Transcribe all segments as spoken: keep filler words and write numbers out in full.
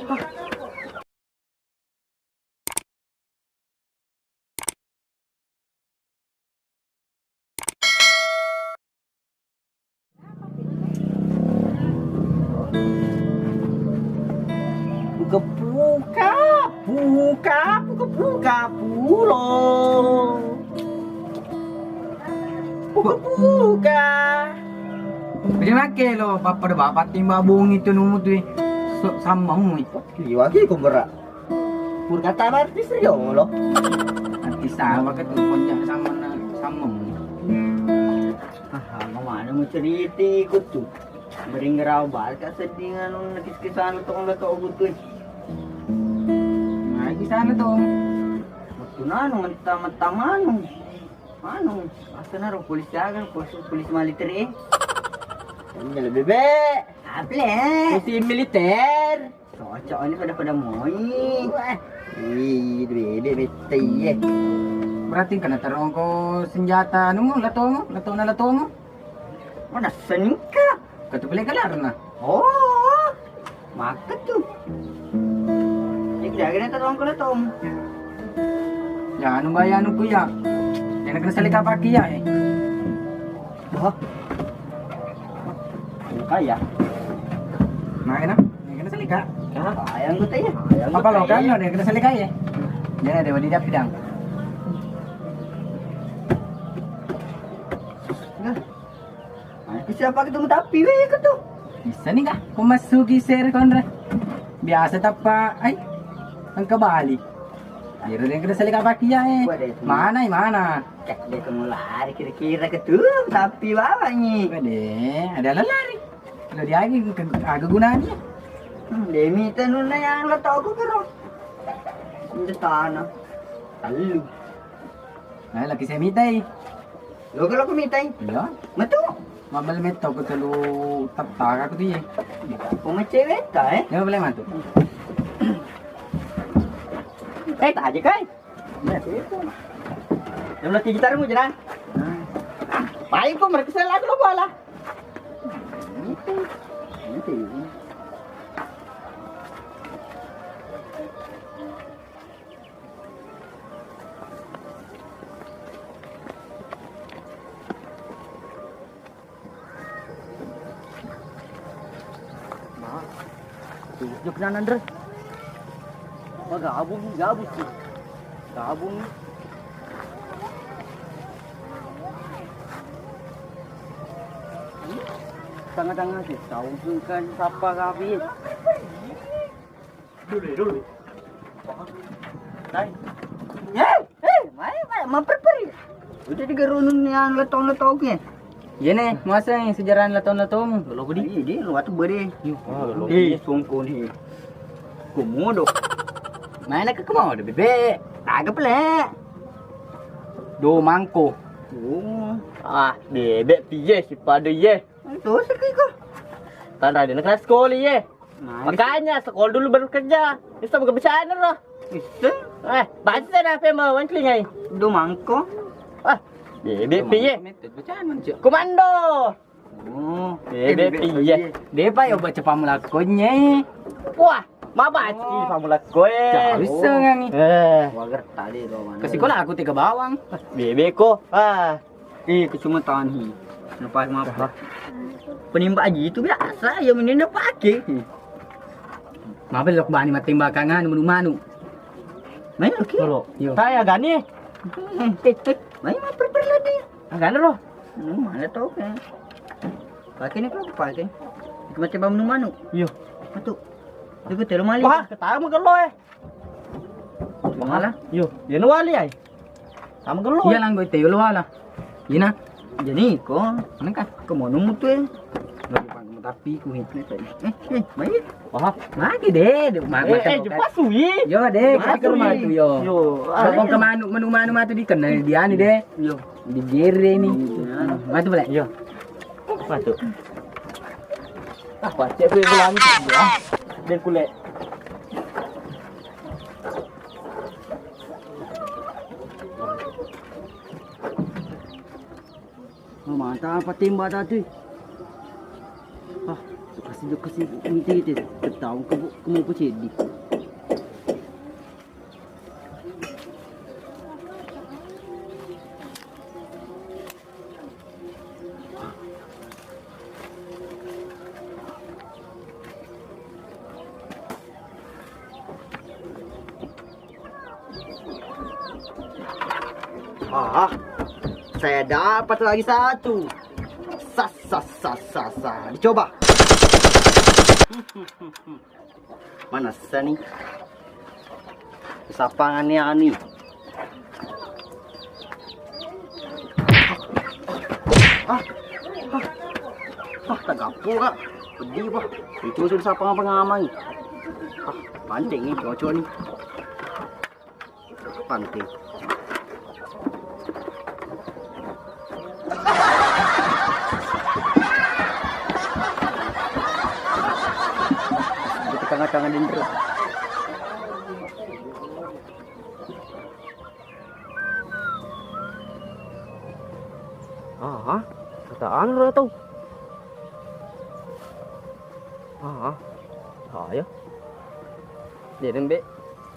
Puka-puka, puka, puka-puka, pulo. Puka-puka. Jadi make lo, papa do bapak timba bongi tu numu tu, so, sama mu itu. Iya, lagi ko berak. Purkata artis riolo. Artis apa ke tu, konjak sama na, sama mu. Ah, apa mana mau cerita ikut tu? Meringerau barka sedih anu, nakis-kisan lo tong lo tong butuh. Nah, kisah lo tong. Waktu nanu, mentah-mentah manu. Anu, asenaro polisi aga, polisi, polisi militer e. Ini lebih be. Aple. Polisi militer. Cocok ini pada-pada moi. Wah. Ih, beda bete iye. Berarti kena terongko senjata anu latomu, latona latomu. Mana seningka? Katu pele kalarna. Oh, maka tu. Ini jaga nanti tolong kena tom. Ya, anu bayar anu ku ya. Yang kena salika paki ya, eh. Wah. Kaya. Nah, enak. Yang kena salika. Apa lo kan? Yang kena salika ya. Jangan ada wadi dapidang. Nah. Nah, itu siapa ketemu tapi we ketu. Bisa nih kah? Pemasuki share konra. Biasa tappa, ai, engka bali. Akhirnya yang kena salika pakia eh. Waduh. Mana, mana? Cek dia kamu lari kira-kira ketu tapi bawa nih. Waduh, ada lari. Lo dia lagi ke, aga gunanya. Hmm, demi tenuna yang lo tau ku kero. Ini tanah. Lalu. Nah, lagi saya mitai. Lo kalau aku mitai? Iya. Metu. Mabel meto aku telu tepar aku tuh ya. Aku mah cewek ta eh. Ya boleh matu. Eh, tak aja kai. Iya, itu. Yang lagi gitarmu jalan. Nah. Paling kok mereka selalu lo bola. Itu. Itu. Nah, tujuk nang Andre. Apa gabung, gabung sih. Gabung. Tengah-tengah sih, tahu kan siapa kami. Dulu, dulu. Dai. Eh, eh, mai, mai, maperperi. Udah digarunun yang letong-letongnya. Iya nih, masa nih sejarah letong-letong. Lo kudi? Iya, dia lu atu beri. Yuk. Oh, lo. Eh, songko nih. Komodo. Mana ke komodo, bebek? Kagak pele. Do mangko. Oh. Ah, bebek piye si pada ye. Itu sih kiko. Kan ada nak sekolah ye. Nah, makanya sekolah dulu baru kerja. Bisa buka bersana loh. Bisa. Eh, baca sana apa yang mau wancling ai. Do mangko. Ah, bebek piye? Komando. Oh, bebek piye? Depa yo baca pamulakonye. Wah, mabati pamulako e. Bisa ngangi. Eh. Wager tadi lo mana? Ke sekolah aku tiga bawang. Bebek ko. Ah. Eh, kecuma tangan hi. Napa maaf. Penimba aji itu biasa ya menina pakai. Mabel lok bani matimbakangan manu-manu. Main oke. Kalau saya gani. Main maper-per lagi. Agana ro. Mana tau kan. Pakai ni kalau pakai. Macam manu-manu. Iyo. Matu. Itu telo mali. Wah, ketawa mau gelo eh. Malah. Iyo, dia nu wali ai. Sama gelo. Iya lang gue telo wala. Ina. Jadi ko, mana kan? Ke mana mutu eh? Lagi pang tapi ku ini. Eh, eh, baik. Wah, magi deh, deh, ma-, eh, eh, cepat sui. Yo deh, kita ke rumah tu yo. Yo, ah. Kau ke manu, manu-manu matu dikenal dia ni deh. Yo. Digere ni. Matu boleh. Yo. Apa tu? Ah, pacek tu yang bilang tu. Ah, dia kulek. Oh, mantap apa timba tadi. Ah, kasih Jokka si inti te, ketawa ke bu, ke mau ku ceddi. Ah, saya dapat lagi satu. Sas, sas, sas, sas, sas. Dicoba. Mana seni? Sapangan ni ani. Ah, ah, ah, tagappo ka. Peddi pa. Itu sudah sapang apa ngamai. Ah, panting ni, cocok ni. Panting. Di tengah-tengah dendro. Ah, kata anu ra tau. Ah, ah, ya. Dia nembe.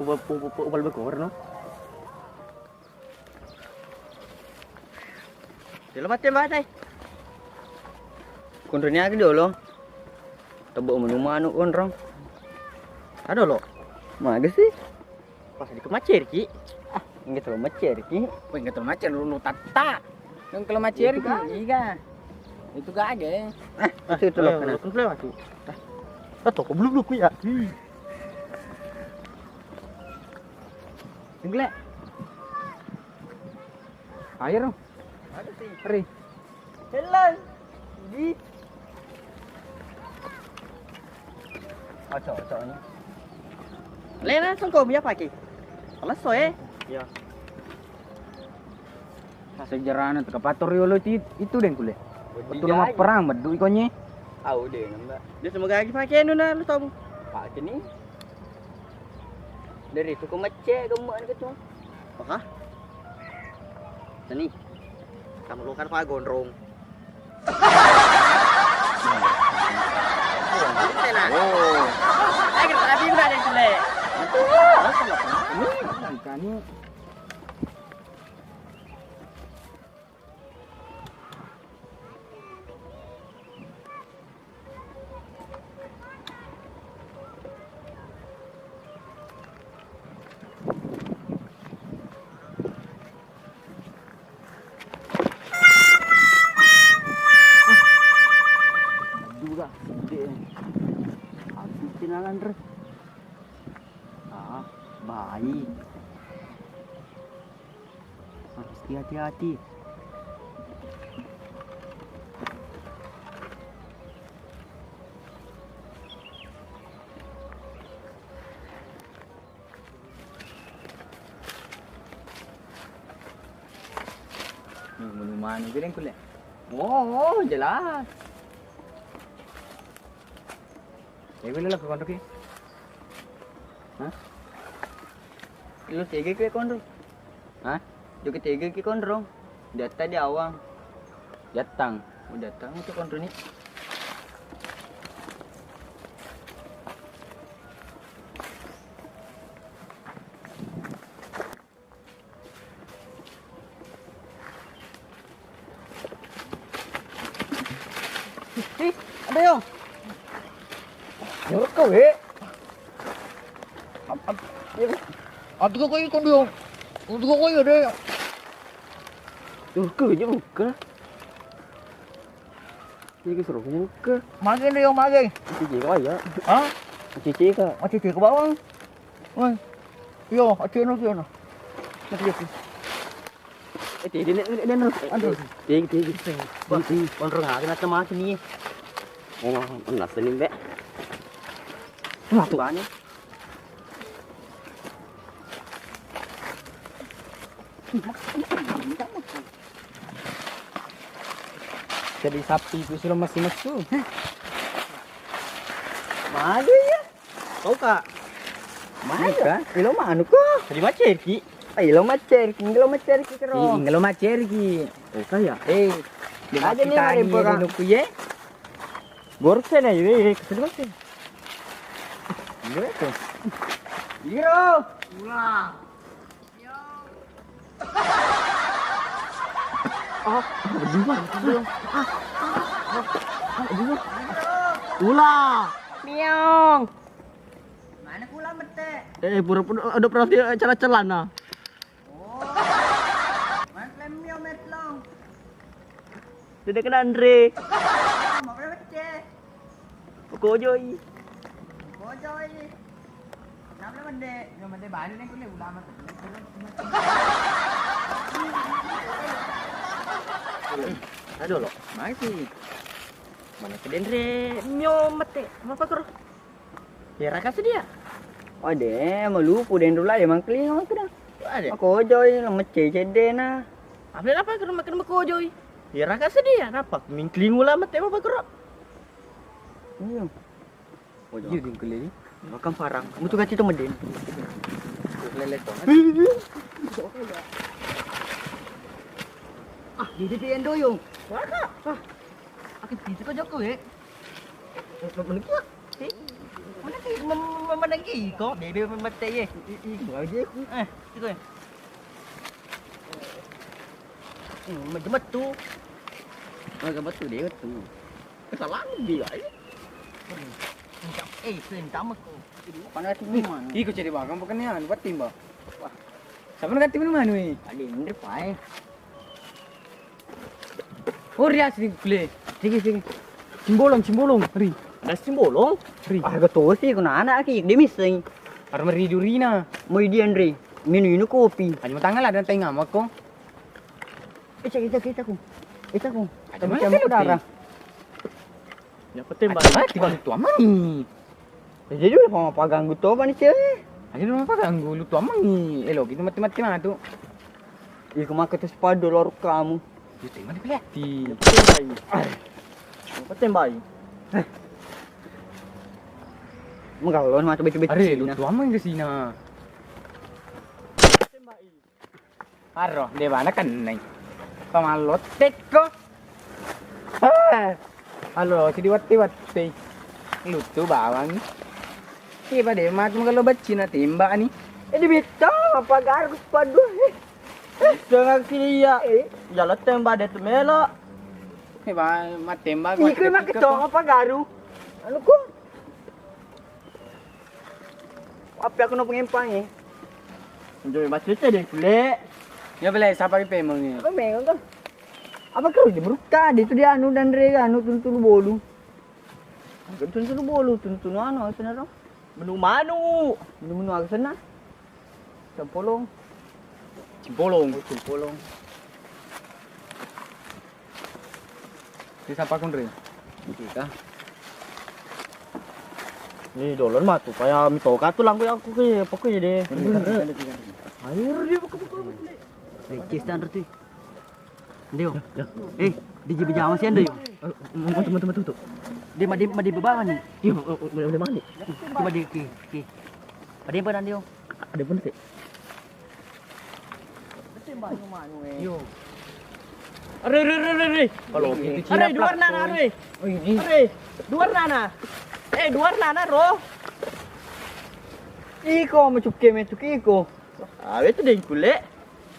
Ubal, ubal, ubal bekor no. Delo mate mate. Konroni aga dolo. Tebo menu manuk konrong. Ada lo. Maga sih? Pas di kemacer ki. Ah, enggak terlalu macer ki. Wah, enggak terlalu macer, lu, lu tatta. Yang kalau macer ki, iya. Itu gak aja. Ah, itu, itu lo. Ayo, kena. Lu kan lewat tuh. Ah, toko belum lu ya. Tenggelek. Air. Ada sih. Ri. Helang. Di. Oco, oco ni. Lena songko mi apa ki? Lesso eh. Iya. Sejarahna teka pator yolo ti itu deng kule. Betul nama perang bedu ikonye. Au deh nambah. Dia semoga lagi pakai nuna lu tahu. Pakai ni. Dari itu ku mecce gemuk ni ketu. Apa? Seni. Kamu lukan apa gondrong? Oh. Ayo kita tapi udah ada cule. Ini ikannya. Dura, gede. Aku kenalan, Re. Ah, baik. Harus hati-hati. Nih, menu manu gede kulit. Oh, oh, jelas. Ya, gue lagi kontok ya. Hah? Lu tega ke kontok? Hah? Joget tega ki konro. Datta di awang. Jattang. Oh, jattang itu konro ni. Ih, ada yo. Nurka we. Atu ko koyo kondo. Atu ko koyo de. Nurka je buka. Ini ke suruh buka. Mage de yo mage. Cici ka ya. Hah? Cici ka. Oh, cici ke bawang. Woi. Yo, atu no, atu no. Mati aku. Eh, tege, ne, ne, ne, ne. Aduh. Tege, tege. Wah, tege, tege. Konro ngake nata mati ni. Oh, nasa ni, Mbak. Wah, tuh. Banyak. Jadi sapi itu sudah masih mesu. Maju ya. Tau ka? Manu ka? Ilo manu ko? Tadi macerki. Ai, ilo macerki, ilo macerki kero. Ih, ilo macerki. Oh, kaya. Eh, aja ni mari buka. Nuku ye. Gorok sih, nah, iya, iya, kesel banget sih. Iya, itu. Iro. Ulah. Ah, bener. Ah, ah, ah, bener. Ulah. Miong. Mana kula mette? Eh, pura-pura ada perhatian celana-celana. Oh. Mana lemmio metlong? Tidak kena Andre. Mau berapa cek? Kojoi. Kojoi. Kenapa mende? Yang mende bani nih kulit ulama. Aduh lo, masih. Mana ke Andre mio mette? Apa kro? Iyaraka sedia. Ode, malupu denru lai mangkelinga matu da. Ade. Makojoi, mecce ceddena. Apa apa ke rumah kena makojoi? Iyaraka sedia, napa? Mingkelingu lah mette apa kro? Iya. Iya, dingkeli. Makan parang. Mutu kati to meden. Lele to. Ah, di di pian doyong. Waka. Ah. Aku tisu ko joko, eh. Mana ki, mana ki ko? Bebe mate ye. I, i, i, aja aku. Eh, itu ya. Hmm, metu-metu. Metu-metu deh, metu. Kesalahan dia, ya. Eh, perintah meko. Panas ini mana? Iko cari bakang bukan ya, anu, batin, Mbak. Wah. Siapa nak ganti minum anu, eh? Ada yang pae. Oh, ri asli kule. Sigi, sigi. Cimbolong, cimbolong, ri. Ada cimbolong? Ri. Ah, gak tahu sih, kena anak aki, dia missing. Arah meri durina. Mau dia, Andre. Minum, minum kopi. Aja mau tanggal ada tengah mako. Eh, cek, cek, cek, aku. Eh, cek, aku. Ada tapi mana campur sih, darah. Ya, aku tembak. Ada mati, baru tua mani. Ya, jadi udah mau apa ganggu tuh, Bani, cewek? Aja udah mau apa ganggu, lu tua mani. Eh, lo, gitu mati-mati mah tuh. Ih, kemakai tuh sepadu lorok kamu. Yo, tembak di pelati. Aku tembak. Aku tembak. Menggalon mata betul-betul. Are, lu tua mani ke sini. Tembak. Arro, de bana kennai. Pamalottekko. Ah. Alo, si diwatte-watte. Lutu bawang. Iya, pada mati mengalo bacci na tembak ni. Eh, di betta, apa garuk sepadu? Eh. Bisa nggak sih iya? Eh. Jalan tembak de tu melo. Eh, ba, mat tembak. Iko mak ketong apa garu? Anu ko. Apa aku no pengempang ya? Jom baca cerita deh, kule. Ya, boleh, siapa yang pemang ya? Apa memang tuh? Apa kau di Brukta? Di itu dia anu dan Rega, anu tuntun bolu. Bukan tuntun bolu, tuntun anu, apa sana tuh? Menu manu. Menu menu apa sana? Cempolong. Cempolong. Oh, cempolong. Di sapa kunri? Kita. Ni dolon matu, kaya mitoka tu langku aku ke, apa ke de. Air dia buka-buka. Eh, kistan roti. Ndio. Eh, di jibi jama sih ando yo. Matu, matu, matu, matu. Dia madi, madi bawa ni. Iya, madi, madi. Coba di ki, ki. Ada yang pernah ndio? Ada pun sih. Yo. Are, are, are, are, are. Kalau gitu Cina. Are, dua nana, are. Oh, ini. Are, dua nana. Eh, dua nana, ro. Iko, mecuke, mecuke iko. Awe tu dengkule.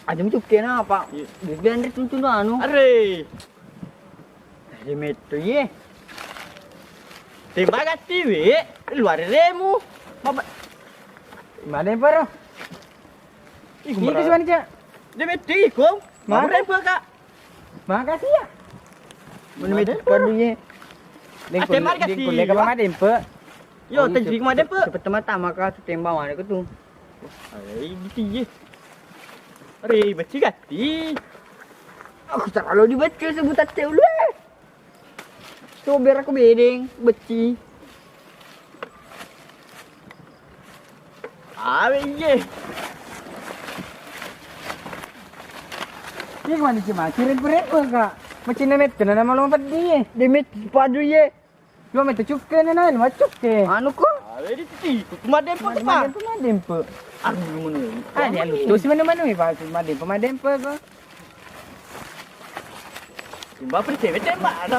Aja mecuke na apa? Iya. Dia tuntun anu. Are. Tadi metto ye. Tembak gatti we, luar remu. Mama. Mana yang baru? Ih, ini mana? Sebenarnya. Dia metto iko. Mana? Mau remu, Kak. Makasih ya. Mana metto padu ye. Ah, tembak gatti. Dengkul, dengkul, ya. Madempe. Yo, oh, tadi cepet, madempe. Cepet mata maka tembak mana ke tu? Ai, gitu ye. Are, becci gatti. Aku tak kalau dibaca sebutan teh ulu, eh. Coba biar aku bedeng, becci. Awe iye. Ini kemana sih, Mas? Kirim berapa, Kak? Macam mana itu? Nama lo pedih ye. Demit padu ye. Dua meter cukke na, na, lima cukke. Anu ko? Awe di titi, ku madempe, Mas, Pak. Madempe, madempe. Aduh, menu. Ah, dia lucu sih menu-menu, Pak. Madempe, madempe ko. Timbang apa di cewek tembak, ada?